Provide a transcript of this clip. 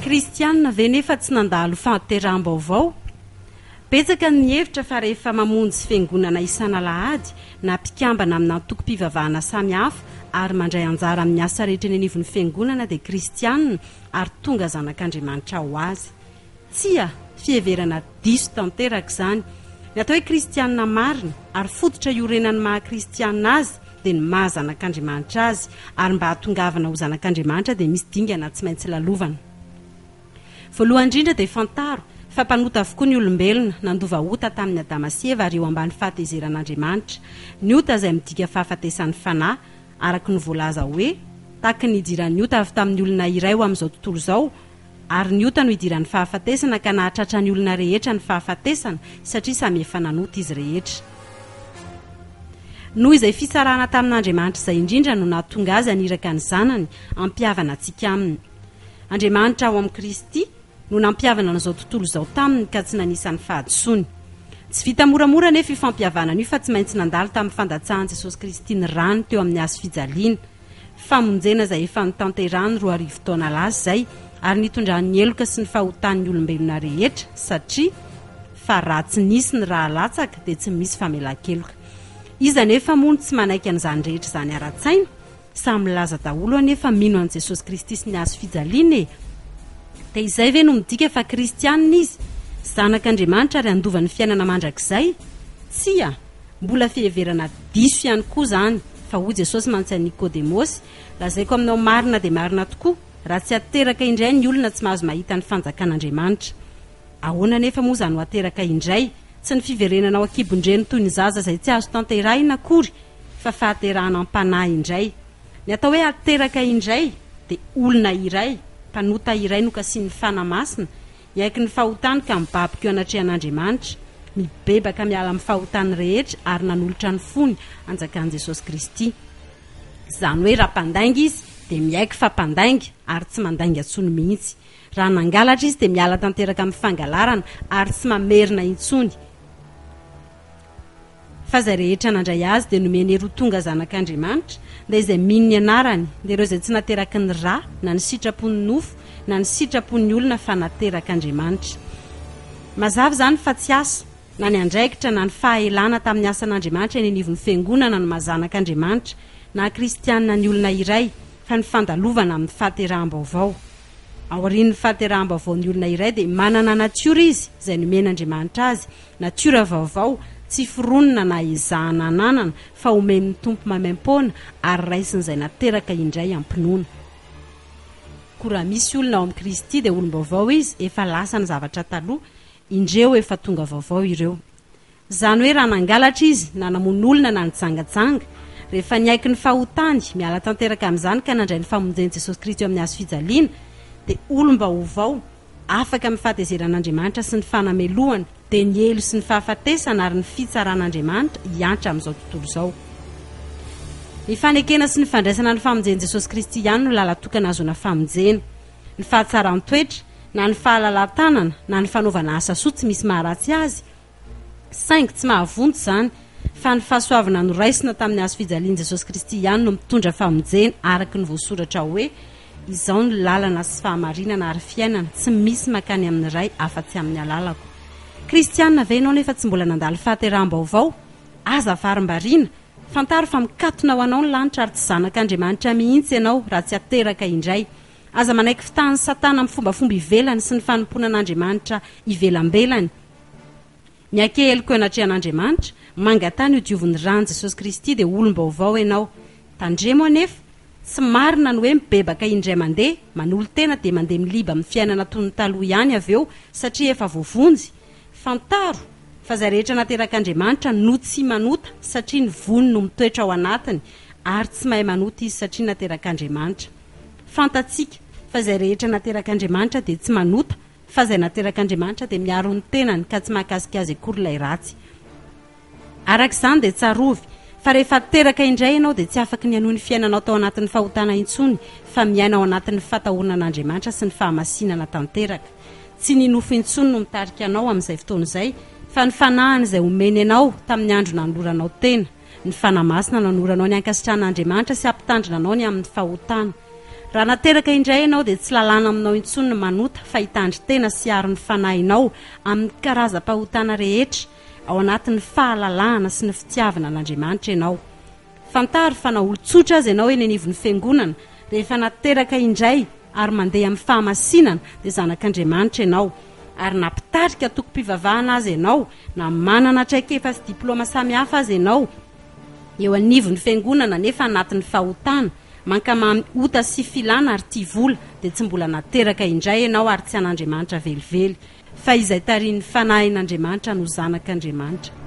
Kristianina ve nefa tsy nandalo fahateraham-baovao? Betsaka ny mihevitra fa rehefa mamonjy fiangonana isan'alahady na mpikambana amina antokom-pivavahana samihafa ary mandray anjara amin'ny asa rehetra eny anivon'ny fiangonana dia kristianina ary tonga zanak'Andriamanitra ho azy. Tsia, fiheverana diso tanteraka izany. Ny atao hoe kristianina marina ary fototra iorenan'ny maha kristianina azy dia ny maha zanak'Andriamanitra azy ary mba hahatongavana ho zanak'Andriamanitra dia misy dingana tsy maintsy lalovana. Voalohany indrindra dia fantaro fa mpanota avokoa ny olombelona, nandova ota tamin'i Adama sy Eva ary eo ambany fahatezeran'Andriamanitra. Ny ota izay midika fahafatesan'ny fanahy, araka ny voalaza hoe, Tahaky ny nidiran'ny ota avy tamin'ny olona iray ho amin'izao tontolo izao, ary ny ota no idiran'ny fahafatesana ka nahatratra ny olona rehetra ny fahafatesana, satria samy efa nanota izy rehetra. Noho izay fisarahana tamin'Andriamanitra izay indrindra no nahatonga Azy haniraka ny Zanany hampihavana antsika Aminy. Andriamanitra ao amin'i Kristy no nampihavana an'izao tontolo izao taminy ka tsy nanisa ny fahadisoany. Tsy vita moramora anefa io fampihavanana io fa tsy maintsy nandalo tamin'ny fandatsahan'i Jesosy Kristy ny rany teo amin'ny hazo fijaliana, famonjena izay efa notanterahiny 2000 taona lasa izay ary nitondrany ny heloka sy ny fahotan'ny olombelona rehetra satria fa raha tsy nisy ny ra latsaka dia tsy misy famelan-keloka. Iza anefa moa no tsy manaiky an'izany rehetra izany ara-tsaina? Samy milaza daholo anie fa mino an'i Jesosy Kristy sy ny hazo fijaliana e! Dia izay ve no midika fa kristianina izy? Zanak'Andriamanitra ary handova ny fiainana mandrakizay? Tsia! Mbola fiheverana diso ihany koa izany, fa hoy Jesosy mantsy an'i Nikodemosy, Lazaiko aminao marina dia marina tokoa, raha tsy ateraka indray ny olona tsy mahazo mahita ny fanjakan'Andriamanitra. Ahoana anefa moa izany ho ateraka indray? Tsy ny fiverenana ao an-kibon-dreny toy ny zaza izay tsy azo tanterahina akory, fa fahaterahana am-panahy indray. Ny atao hoe ateraka indray dia olona iray, mpanota iray nokasihin'ny Fanahy Masina, hiaiky ny fahotany ka mibaboka eo anatrehan'Andriamanitra, mibebaka miala amin'ny fahotany rehetra ary nanolotra ny fony hanjakan'i Jesosy Kristy. Izany hoe raha mpandainga izy dia miaiky fa mpandainga ary tsy mandainga intsony mihitsy. Raha nangalatra izy dia miala tanteraka amin'ny fangalarana ary tsy mamerina intsony. Fa izay rehetra nandray Azy dia nomeny hery ho tonga zanak'Andriamanitra, dia izay mino ny anarany, dia ireo izay tsy nateraky ny ra, na ny sitrapon'ny nofo, na ny sitrapon'ny olona fa naterak'Andriamanitra. Mazava izany fa tsy asa, na ny andraikitra, na ny fahaelana tamin'ny asan'Andriamanitra eny anivon'ny fiangonana no maha zanak'Andriamanitra, na kristianina ny olona iray, fa ny fandalovana amin'ny fahateraham-baovao. Aorian'ny fahateraham-baovaon'ny olona iray dia manana natiora izy izay nomen'Andriamanitra azy, Natiora vaovao, tsy foronina na ezahana ananana fa omen'ny Tompo maimaimpoana ary raisin'izay nateraka indray am-pinoana. Koa raha misy olona ao amin'i Kristy dia olom-baovao izy, efa lasa ny zavatra taloha, indreo efa tonga vaovao ireo. Izany hoe raha nangalatra izy, na namono olona na nijangajanga, rehefa niaiky ny fahotany, miala tanteraka amin'izany ka nandray ny famonjen'i Jesosy Kristy eo amin'ny hazo fijaliana, dia olom-baovao, Afaka amin'ny fahatezeran'Andriamanitra sy ny fanamelohana, dia ny helo sy ny fahafatesana ary ny fitsaran'Andriamanitra hiantra amin'izao tontolo izao. Ny fanekena sy ny fandraisana ny famonjen'i Jesosy Kristy ihany no lala-tokana ahazoana famonjena. Ny fahatsaran-toetra, na ny fahalalan-tanana, na ny fanaovana asa soa tsy misy maharatsy azy, Saingy tsy mahavonjy izany, fa ny fahasoavana noraisina tamin'ny hazo fijalian'i Jesosy Kristy ihany no mitondra famonjena, araka ny voasoratra hoe, Izao no lalana sy fahamarinana ary fiainana, tsy misy mankany amin'ny Ray afa-tsy amin'ny alalako. Kristiana ve ianao nefa tsy mbola nandalo fahateraham-baovao? Aza varimbariana! Fantaro fa mikatona ho anao ny lanitra ary tsy zanak'Andriamanitra mihitsy ianao raha tsy ateraka indray. Aza manaiky fitahan'i Satana amin'ny fombafomba ivelany sy ny fanompoana an'Andriamanitra ivelambelany. Miaike heloka eo anatrehan'Andriamanitra, mangatà ny hodiovin'ny ran'i Jesosy Kristy dia olom-baovao ianao. Tandremo anefa, tsy marina ny hoe mibebaka indray mandeha, manolo-tena dia mandeha miliba amin'ny fiainana toy ny taloha ihany avy eo satria efa voavonjy. Fantaro fa izay rehetra naterak'Andriamanitra no tsy manota satria ny voany no mitoetra ao anatiny ary tsy mahay manota izy satria naterak'Andriamanitra. Fantatsika fa izay rehetra naterak'Andriamanitra dia tsy manota Fa izay naterak'Andriamanitra dia miaro ny tenany ka tsy mahakasika azy akory ilay ratsy. Araka izany dia tsarovy fa rehefa teraka indray ianao dia tsy afaky ny hanohy ny fiainanao tao anatin'ny fahotana intsony fa miaina ao anatin'ny fatahorana an'Andriamanitra sy ny fahamasinana tanteraka. Tsy ny nofo intsony no mitarika anao amin'izay fotoana izay fa ny fanahiny izay omeny anao tamin'ny andro nanoloranao tena. Ny Fanahy Masina nanoro anao ny hankasitrahan'Andriamanitra sy hampitandrina anao ny amin'ny fahotana. Raha nateraka indray ianao dia tsy lalàna aminao intsony ny manota fa hitandrin-tena sy hiaro ny fanahinao amin'ny karazam-pahotana rehetra ao anatin'ny fahalalahana sy ny fitiavana an'Andriamanitra ianao. Fantaro fa na olon-tsotra aza ianao eny anivon'ny fiangonana, rehefa nateraka indray ary mandeha amin'ny fahamasinana dia zanak'Andriamanitra ianao. Ary na mpitarika antokom-pivavahana aza ianao, na manana traikefa sy diplaoma samihafa aza ianao eo anivon'ny fiangonana nefa anatin'ny fahotana, mankamamy ota sy filana ary tia vola, dia tsy mbola nateraka indray ianao ary tsy an'Andriamanitra velively. Fa izay tarihin'ny Fanahin'Andriamanitra no zanak'Andriamanitra.